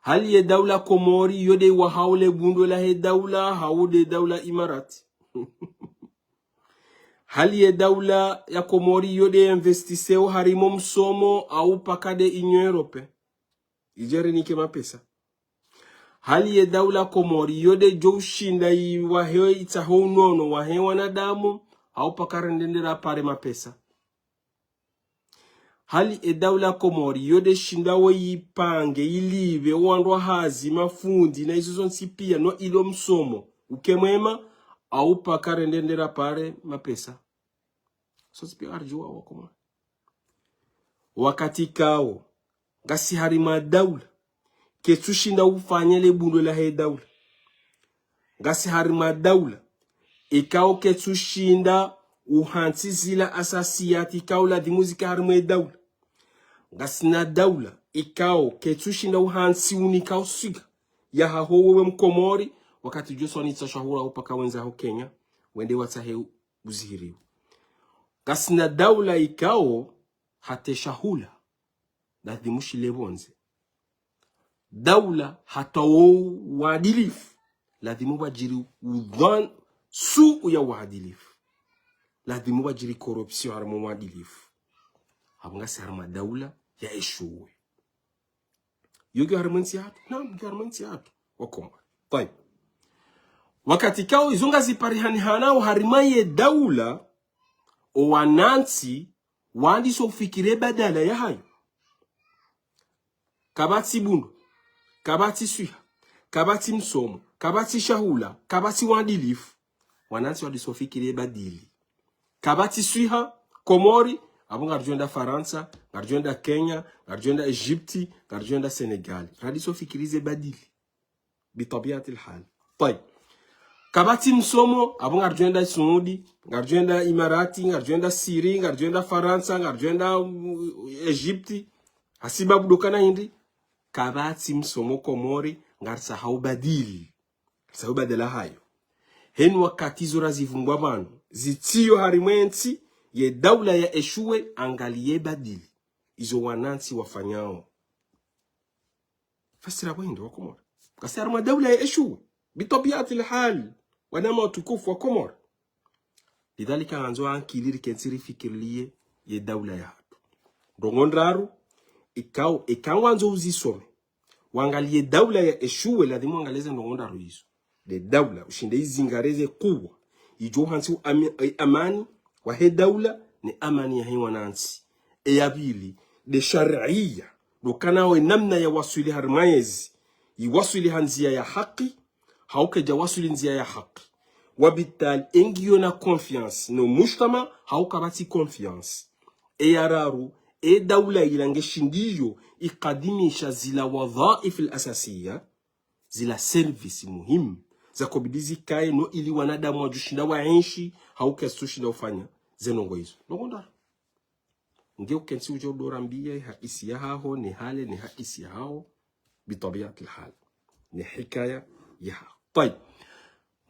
Hali ye daula Komori, yo nde iwahao le bundo lahe daula, hau nde daula Imarati. Hali ye daula ya Komori, yo nde investisseo harimwa msomo, au paka nde Union Européenne idje irinike mapesa. Hali ye daula Komori, yo nde djo ushinda iwahe itsaho unono wahe wanadamu, au paka rende nde rapare mapesa. Hali ye daula Komori, yo nde shindao ipange, ilipve, owandru wa hazi, mafundi, na izo zontsi pia, no ilo msomo uke mwema, au paka rende nde rapare mapesa. Sontsi pia ngaridjuwao wa Komori. Wakati ikao, ngasi harimwa daula, ketsushinda ufanye le bundo lahe daula. Ngasi harimwa daula, ikao ketsushinda uhantsi zila asasiyati ikao ladhimu zike harimwa ye daula. Ngasina daula, ikao ketsushinda uhantsi unika uswiga yahaho wewe Mkomori, wakati djo swanitsa shahula au paka wendza ho Kenya, wende watsahe uzihiriwa. Ngasina daula ikao hata shahula ladhimu shile pvondze. Daula hata wo uadilifu, ladhimu pvadjiri udhwan-, su'u ya uadilifu. Ladhimu pvadjiri corruption harimwa uadilifu. Hapvo ngasi harimwa daula ya eshuwe. Yo ngiyo harimwa entsi yahatru? Naam, ngiyo harimwa entsi yahatru wa Komori. Tayib. Wakati ikao izo ngaziparihanihanao harimwa ye daula, owanantsi wandiso ufikiri ye badala yahayo. Kapvatsi bundo, kapvatsi swiha, kapvatsi msomo, kapvatsi shahula, kapvatsi uadilifu. Wanantsi wandiso ufikiri ye badili. Kapvatsi swiha Komori, Apvo ngaridjo enda Farantsa, ngaridjo enda Kenya, ngaridjo enda Egypte, ngaridjo enda Sénégal. Radiso fikiri ze badili. Bitabiati lhal. Tayib. Kapvatsi msomo, apvo ngaridjo enda Saudi, ngaridjo enda Imarati, ngaridjo enda Syrie, ngaridjo enda Farantsa, ngaridjo enda, uh, Egypte. Hasibabu ndo ukana hindri, kapvatsi msomo Komori, ngarisahau badili. Ngarisahau badala hayo. Heni wakati zo razivumbwa pvanu, zitsiyo harimwa entsi, ye daula ya eshuwe, angaliye badili. Izo wanantsi wafanyao. Fasira pvo hindri wa Komori. Ngasi harimwa daula ya eshuwe. Bitabiati lhal. Wanama watukufu wa Komori. Lidhalika ngandzo ankili rikentsi rifikiriliye ye daula yahatru. Ndrongoo ndraru, ikao, eka ngwandzo uzisome. Wangaliye daula ya eshuwe, ladhimu wangaliye ze ndrongoo ndraru izo. Nde daula, ushinde izingare ze kuwa. Idjo hantsi u ami-, e amani, wahe daula, ne amani yahe wanantsi. Eya pvili, nde sharia, ndo ukana we namna ya waswili harimwa yezi, iwaswili ha ndziya ya haki, hau kedja waswili ndziya ya haki. Wabitali engiyo na confiance, no mujtama, hau kapvatsi confiance. Eya raru, e daula ila ngeshindiyo, ikadimisha zila wadhaif al-asasiya, zila service muhimu, zakobidi zikaye no ili wanadamu wadjoshinda waenshi, hau kazitsushinda ufanya, ze ndrongoo izo. Ndrongoo ndraru. Nge ukentsi udjo ndo rambiya ha isi yahaho, ne hale, ne ha isi yahaho, bitabiati lhal. Ne hikaya yahaho. Tayib.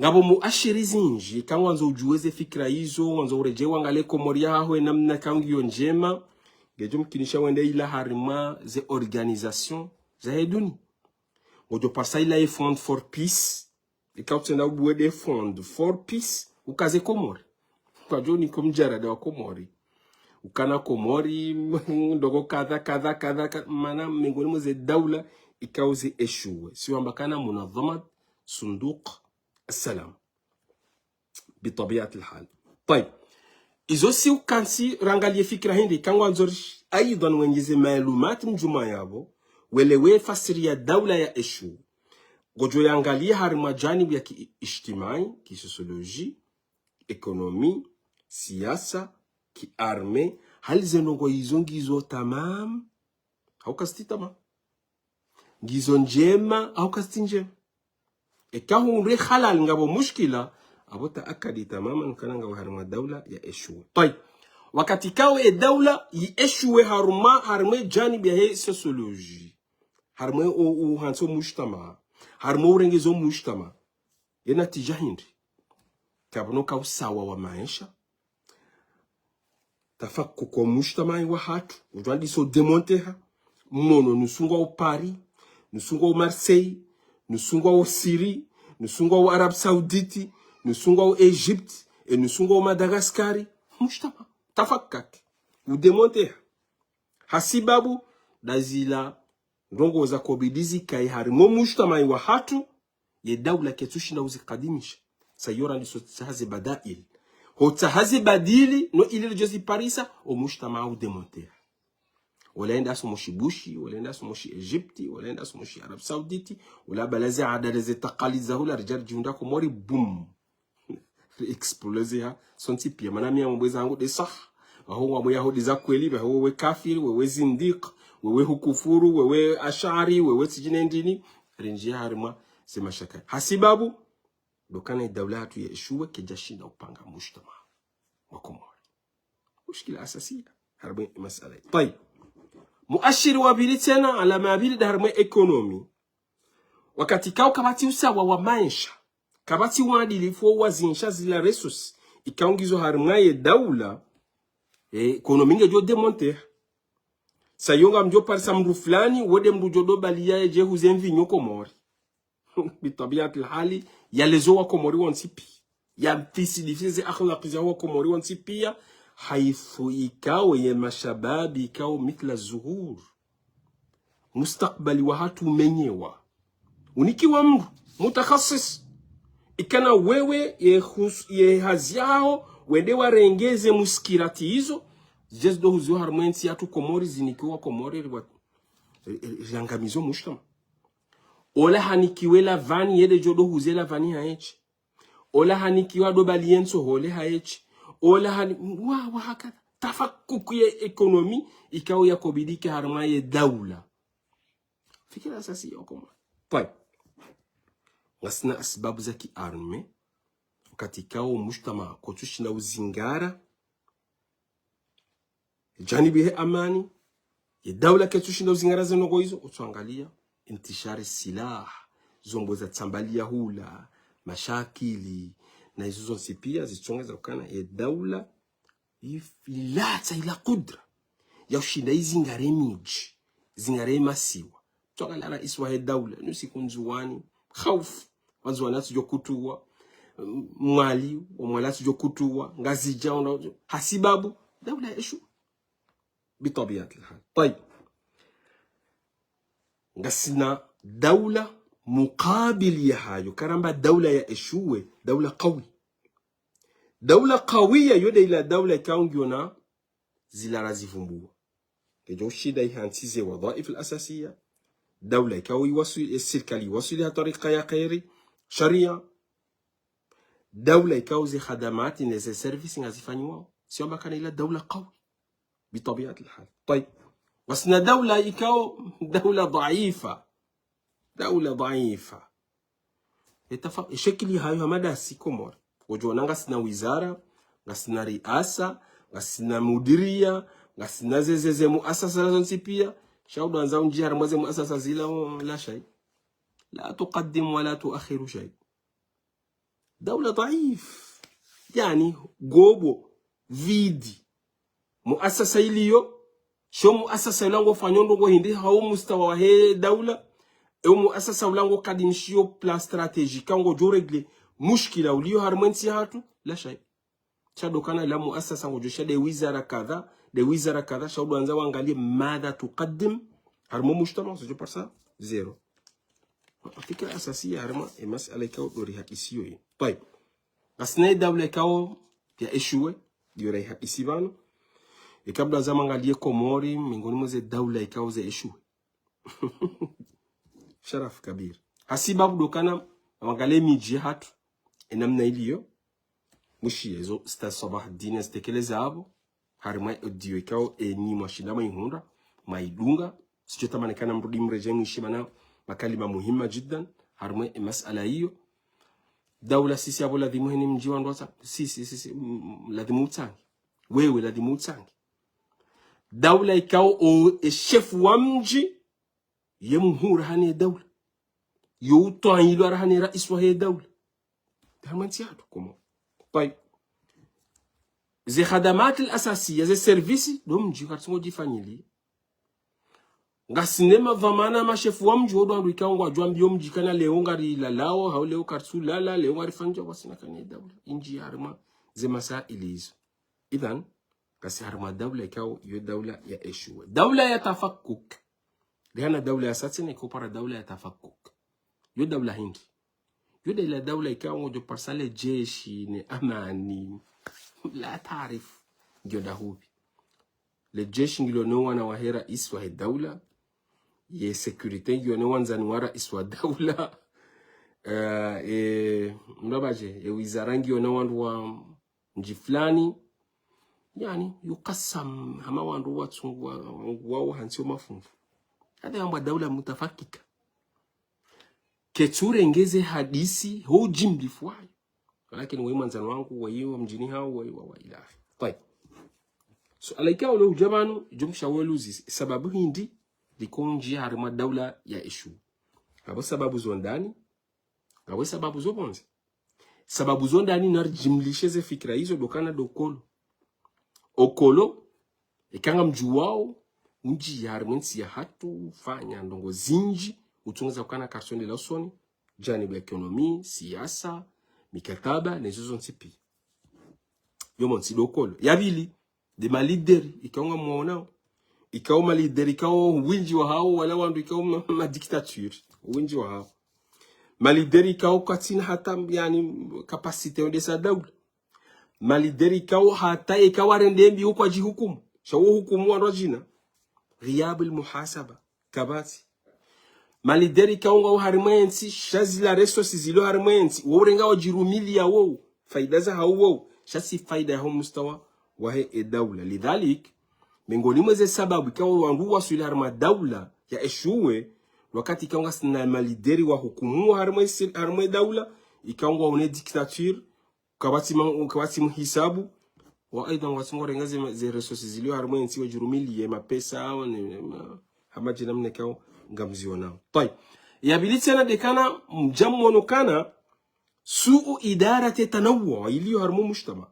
Ngapvo muashiri zinji, eka ngwandzo udjuwe ze fikira izo, ngwandzo uredjei wangaliye Komori yahaho, e namna eka ngiyo ndjema, ngedjo mkinisha wende ila harimwa ze organisation zahe duni. Ngodjo parisa ila ye Fund for Peace, ika utsenda ubuwe nde Fund for Peace, ukaze Komori. Kwadjo nika mjarada wa Komori. Ukana Komori, ndrongoo kadha, kadha, kadha, ka-, mana mengoni mwa ze daula, ikao zi eshuwe. Si wamba ukana munadhamat sunduk salam. Bitabiati lhal. Tayib. Izo si ukantsi rangaliye fikira hindri, eka ngwandzo ri-, aidhan wengeze maalumati mdjumwa yapvo, welewe fasiri ya daula ya eshuwe. Ngodjo yangaliya harimwa janibu ya ki-, ijtimai, ki sociologie, économie, siasa, ki armée, hali ze ndrongoo izo ngizo tamam, hau kazitsi tamam. Ngizo ndjema, hau kazitsi ndjema. Eka hundre halal ngapvo mushkila, apvo taakadi tamaman ukana ngawe harimwa daula ya eshuwe. Tayib. Wakati ikao e daula yi eshuwe harumwa, harimwa e janibu yahe sociologie. Harimwa o, o hantsi o mujtama. Harimwa urengeze o mujtama. Ye natija hindri. Kapvuna uka usawa wa maesha. Tafakuk o mujtamai wahatru, udjwandiso démonter ha. Mmono nusu ngwao Paris, nusu ngwao Marseille, nusu ngwao Syrie, nusu ngwao Arabie Saoudite, nusu ngwao Égypte, e nusu ngwao Madagascar. Mujtama. Tafakak. U démonter ha. Hasibabu, nda zila ndrongoo zakobidi zikaye harimwa o mujtamai wahatru, ye daula ketsushinda uzikadimisha. Sa iyo randiso tsaha ze badail. Ho tsaha ze badili, no ili ridjo ziparisa, o mujtama u démonter. Wala enda asoma shibushi, wala enda asoma shi Egypte, wala enda asoma shi Arabie Saoudite, wala bala ze adada ze takalid za hula ridja ridjihundra Komori, boum. Ri exploser ha, sontsi piya. Mana mi ya mwambweza hangu nde sah. Waho ngwamwambiya ho nde za kweli, waho wewe kafiri, wewe zindiq, wewe hukufuru, wewe ashari, wewe tsidjine ndini, rinjiya harimwa ze mashaka. Hasibabu, ndo ukana e daula yahatru ya eshuwe, kedjashinda upanga mujtama wa Komori. Mushkila asasiya, harimwa e masala. Tayib. Muashiri wa pvili tsena, alama ya pvili nda harimwa e économie. Wakati ikao kapvatsi usawa wa maesha, kapvatsi uadilifu wa zinsha zila ressources, ikao ngizo harimwa ye daula, e, économie ngedjo démonter. Sa iyo ngamdjo parisa mndru fulani, wo nde mndru djo ndo baliya yedje huze mvinyo Komori. Bitabiati lhali, yalezo wa Komori wontsi piya. Yamfisidifise ze akhlaq za wa Komori wontsi piya, haifu ikao ye mashababi ikao mithla zuhur. Mustakbali wahatru umenyewa. Unikiwa mndru, mutakhasis. Ikana wewe ye hus-, ye hazi yaho, wende warengeze muskirati izo, zidje zindo huziwa harimwa entsi yahatru Komori, zinikiwa Komori, riwa-, ri-, ri-, riangamizo mujtama. Ola hanikiwe lavani, yende djo ndo huze lavani haetsi. Ola hanikiwa ndo baliye ntsohole haetsi. Ola hani-, wa, wa hakadha. tafakuk ye économie ikao yakobidi ike harumwa ye daula. Fikira asasi yoko mwa. Tayib. Ngasina asbabu za ki armée, wakati ikao mujtama kotsushinda uzingara, janibu he amani, ye daula ketsushinda uzingara ze ndrongoo izo, utsuangalia intishari silah, zombo zatsambaliya hula, mashakili, na izo zontsi pia zitsongeza ukana ye daula if-, ilatsa ila kudra ya ushinda izingare midji, zingare masiwa. Tsuangalia raisi wahe daula, nusiku Ndzuwani, khaufu, Wandzuwani watsudjo kutuwa, Mwali, wa Mwali watsudjo kutuwa, Ngazidja, ona, hasibabu daula ya échoué. Bitabiatil hal. Tayib. Ngasina daula mukabili yahayo, karamba daula ya échoué, daula kawi. Daula kawiya yo nde ila daula ikao ngiyo na zila razivumbuwa. Kedjo ushinda ihantsize wadhwaif al-asasiya. Daula ikao iwaswili, e sirikali iwaswili ha twarika ya kheri, sharia. Daula ikao ze khadamati ne ze service ngazifanyiwao. Sio amba kana ila daula kawi. Bitabiatil hal. Tayib. Ngasina daula ikao, daula dhaifa. Daula dhaifa. Etafa-, eshekili hayo hama ndasi Komori. Ngodjo ona ngasina wizara, ngasina riasa, ngasina mudiria, ngasina ze, ze, ze muasasa zontsi pia. Sha udjwandza undjie harumwa ze muasasa zila, o, la shay. La tuqaddim wa la tuakhiru shay. Daula dhaif. Yaani, gobo, vide. Muasasa iliyo, sho muasasa ula ngofanyo ndrongoo hindri hau mustawa wahe daula, e muasasa ula ngokadimishiyo plan stratégique, ngodjo régler mushkila uliyo harumwa entsi yahatru, la shay. Sha ndo ukana la muasasa ngodjo sha nde wizara kadha, nde wizara kadha, sha udjwandza wangalie madha tuqaddim, harumwa mujtama, usudjo parisa zéro. Fikira asasiya harumwa e masala ikao ndo rihadisiyo yi. Tayib. Ngasina ye daula ikao ya échoué, ndiyo rayihadisi pvanu. Ikao mdru andza mwangalie Komori, miongoni mwa ze daula ikao za échoué. Sharaf kabir. Hasibabu ndo ukana, mwangalie midji yahatru, enamna iliyo. Mwishiye zo Ustadh Sabahaddin yazitekeleza apvo. Harumwa audio ikao enyi mwashinda mwaihundra, mwaidunga. Sitso tamani kana mrudi mredjei mwishiye mana makalima muhima jiddan. Harumwa e masala iyo. Daula sisi apvo ladhimu heni mdji wandru watsa-, sisi, sisi, mm, mm, ladhimu utsangi. Wewe ladhimu utsangi. Daula ikao o, e shefu wa mdji, ye muhuu rahana ye daula. Yo utwailwa rahana ye raisi wahe daula. Harumwa entsi yahatru Komori. Tayib. Ze khadamati al-asasiya, ze service, ndo mdji karitsungo djifanyili. Ngasina madhwamana mashefu wa mdji wo ndo wandru ikao ngwadjo ambiyo mdji kana leo ngarilalao, hau leo karitsulala, leo ngarifanyao wasina kana ye daula. Indji harumwa ze masaili izo. Idhan, ngasi harumwa daula ikao yo daula ya échoué. Daula ya tafakuk. Rihana daula ya satsene ikao para daula ya tafakuk. Yo daula hindri. Yo nde ila daula ikao ngodjo parisa le jeshi ne amani. La taarif. Ngiyo ndahupvi. Le jeshi ngilo no wana wahe raisi wahe daula. Ye sécurité ngiyo no wandzani wa raisi wa daula. Eh, e, mdru apvaje, e wizara ngiyo no wandru wa mdji fulani. Yaani, yukasam hama wandru watsungu wa, wao hantsi yo mafunvu. Hata yambwa daula mutafakika. Ketsurengeze hadisi ho ujimlifu wayo. Walakini wewe mwandzani wangu, wewe wa mdjini hau, wewe wa, wa ilahi. Tayib. Suala ikao le udja pvanu, djumsha weluzi, sababu hindri, likondji harumwa daula ya échoué. Apvo sababu zo ndani, ngapvo sababu zo pvondze. Sababu zo ndani narijimlishe ze fikira izo ndo ukana ndo okolo. Okolo, eka ngamdjuwao, undjiya harumwa entsi yahatru, ufanya ndrongoo zindji, utsongeza ukana karitsondelea usoni, janibu ya économie, siasa, mikataba, na izo zontsi pia. Yo montsi ndo okolo. Ya pvili, nde maleader, ikao ngamwaonao. Ikao maleader, ikao wendji wahao, wala wandru ikao ma, ma dictature, wendji wahao. Maleader ikao kwatsina hata, yaani, capacité yondesa daula. Maleader ikao hata ikao warende mbi ukwadjihukumu. Sha wo hukumu wandru wadjina. Ghiyabul muhasaba. Kapvatsi. Maleader ikao ngwao harumwa entsi, sha zila ressources zilo harumwa entsi, wo urenga wadjirumiliya wo, faida zahao wo, sha tsi faida yaho mustawa wahe e daula. Lidhalik, mengoni mwa ze sababu ikao wandru waswili harimwa daula ya eshuwe, wakati ikao ngasina malideri wa hukumu harimwa isi-, harimwa e daula, ikao ngwaone dictature, kapvatsi ma-, kapvatsi mhisabu, wa aidha ngwatsi ngorenga ze, ze ressources zilio harimwa entsi wadjirumiliye mapesa, wa ne, ma-, hama djina mnekao ngamzionao. Tayib. Ya pvili tsena de kana mdja mwono kana su'u idara te tanawwu ilio harimwa mujtama.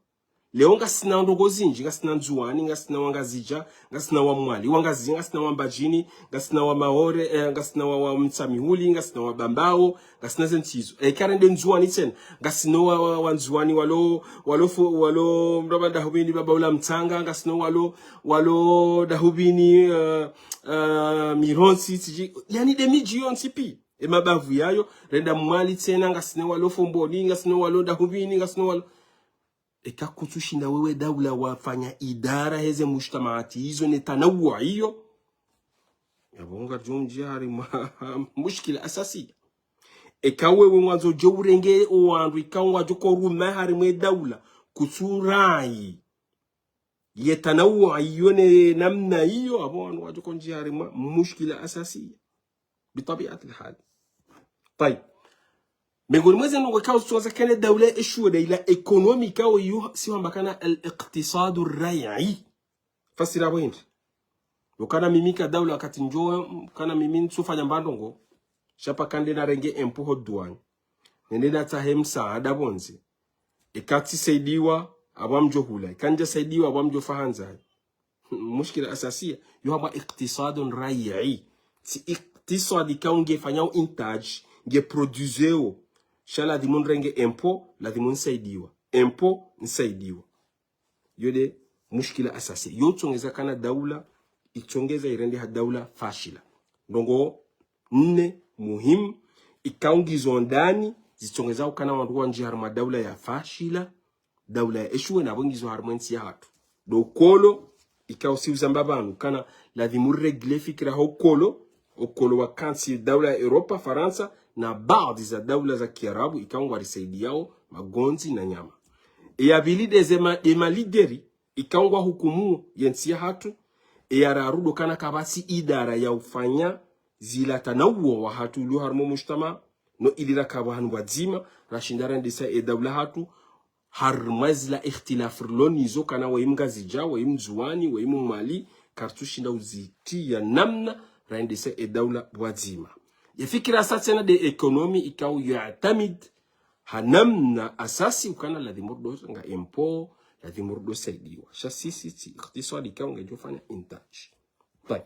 Leo ngasina ndrongoo zindji, ngasina Ndzuwani, ngasina Wangazidja, ngasina Wamwali, Wangazidja, ngasina Wambadjini, ngasina Wamaore, eh, ngasina wa, wa Mtsamihuli, ngasina Wabambao, ngasina ze ntsi izo. E, karende Ndzuwani tsena, ngasina wa, wa, Wandzuwani walo, walo fu-, walo mraba dahubini baba ula Mtsanga, ngasina walo, walo dahubini, eh, eh, Mirontsi, tsidji, yaani de midji yontsi pi. E mabavu yayo, renda Mwali tsena, ngasina walo Fomboni, ngasina walo dahubini, ngasina walo Eka kutsushinda wewe daula wafanya idara heze mujtamaati izo ne tanawwu iyo, yapvo ngadjo ndjia harimwa mushkila asasi. Eka wewe ngwandzo dje urenge owandru ikao ngwadjo ko ruma harimwa e daula, kutsu rai ye tanawwu iyo ne namna iyo, apvo wandru wadjo ko ndjia harimwa mushkila asasi. Bitabiati lhali. Tayib. Mengoni mwa ze ndrongoo ikao zitsongeza kana daula eshuwe de ila ekonomi ikao iyo si hamba kana al-iqtisadu rai'i. Fasira pvo hindri. Lo kana mimi ka daula wakati ndjo, kana mimi ntsufanya mba ndrongoo. Sha paka nde narenge impôt ho duwani. Nende natsahe msaada pvondze. Eka tsisaidiwa, apvo ngamdjo hula. Eka ndjasaidiwa, apvo ngamdjo fa handza. Mushkila asasiya, yo hamba iqtisadun rai'i. Tsi iqtisadi ikao ngefanyao intaj, nge produiseo. Sha ladhimu nrenge impôt, ladhimu nsaidiwa. Impôt, nsaidiwa. Yo de mushkila asasiya. Yo utsongeza kana daula, itsongeza irendeha daula fashila. Ndrongoo nne muhimu, ikao ngizo ndani, zitsongeza ukana wandru wandji harimwa daula ya fashila, daula ya eshuwe na pvo ngizo harimwa entsi yahatru. Ndo ukolo, ikao si uzamba pvanu, kana ladhimu régler fikira ho ukolo, ukolo wakantsi daula ya Europa, Farantsa, na baadhi za daula za Kiarabu, ikao ngwarisaidiao, magondzi na nyama. E ya pvili de ze ma, de malideri, ikao ngwahukumu ye ntsi yahatru, e ya raru ndo kana kapvatsi idara ya ufanya zila tanawwu wahatru ulio harimwa mujtama, no ili rakapvo hanu pvwadzima, rashinda rendesa e daula yahatru, harimwa zila ikhtilaf rilo nizo kana wayi Mngazidja, wayi Mndzuwani, wayi Mmwali, karitsushinda uzitriya namna, raendesa e daula pvwadzima. Ye fikira sa tsena de ekonomi ikao yatamid, ha namna asasi ukana ladhimu rudo nga impôt, ladhimu rudo saidiwa. Sha sisi tsi iqtisadi ikao ngedjo fanya intaj. Tayib.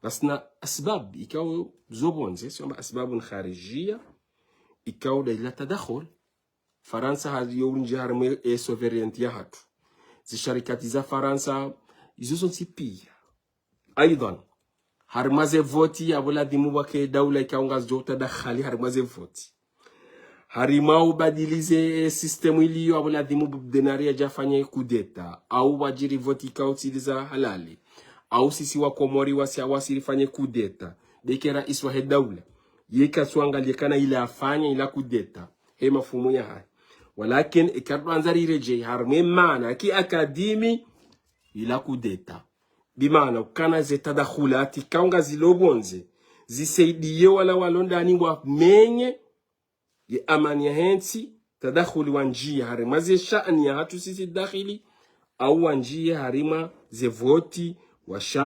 Ngasina asbab ikao zo pvondze, si wamba asbabun kharijiya, ikao da ila tadakhul. Farantsa hali yo undji harimwa e souveraineté yahatru. Zisharikati za Farantsa, izo zontsi piya. Aidhan, harimwa ze voti, apvo ladhimu pvwake daula ikao ngazidjo tadakhali harimwa ze voti. Harimwa ubadilize, eh, système iliyo, apvo ladhimu Bob Denard yadje afanye kudeta, au wadjiri voti ikao tsi liza halali, au sisi wa Komori wasi, wasi rifanye kudeta, de ke rais wahe daula. Ye katsuangalia kana ila afanya ila kudeta, he mafumu yahahe. Walakin, eka ridjo andza riredjei harimwa e maana ya ki akademi, ila kudeta. Bimaana ukana ze tadakhulati ikao ngazilo pvondze, zisaidiye wala walo ndani wamenye ye amani yahe ntsi, tadakhuli wandjiye harimwa ze sha'ani yahatru sisi dakhili, au wandjiye harimwa ze voti washa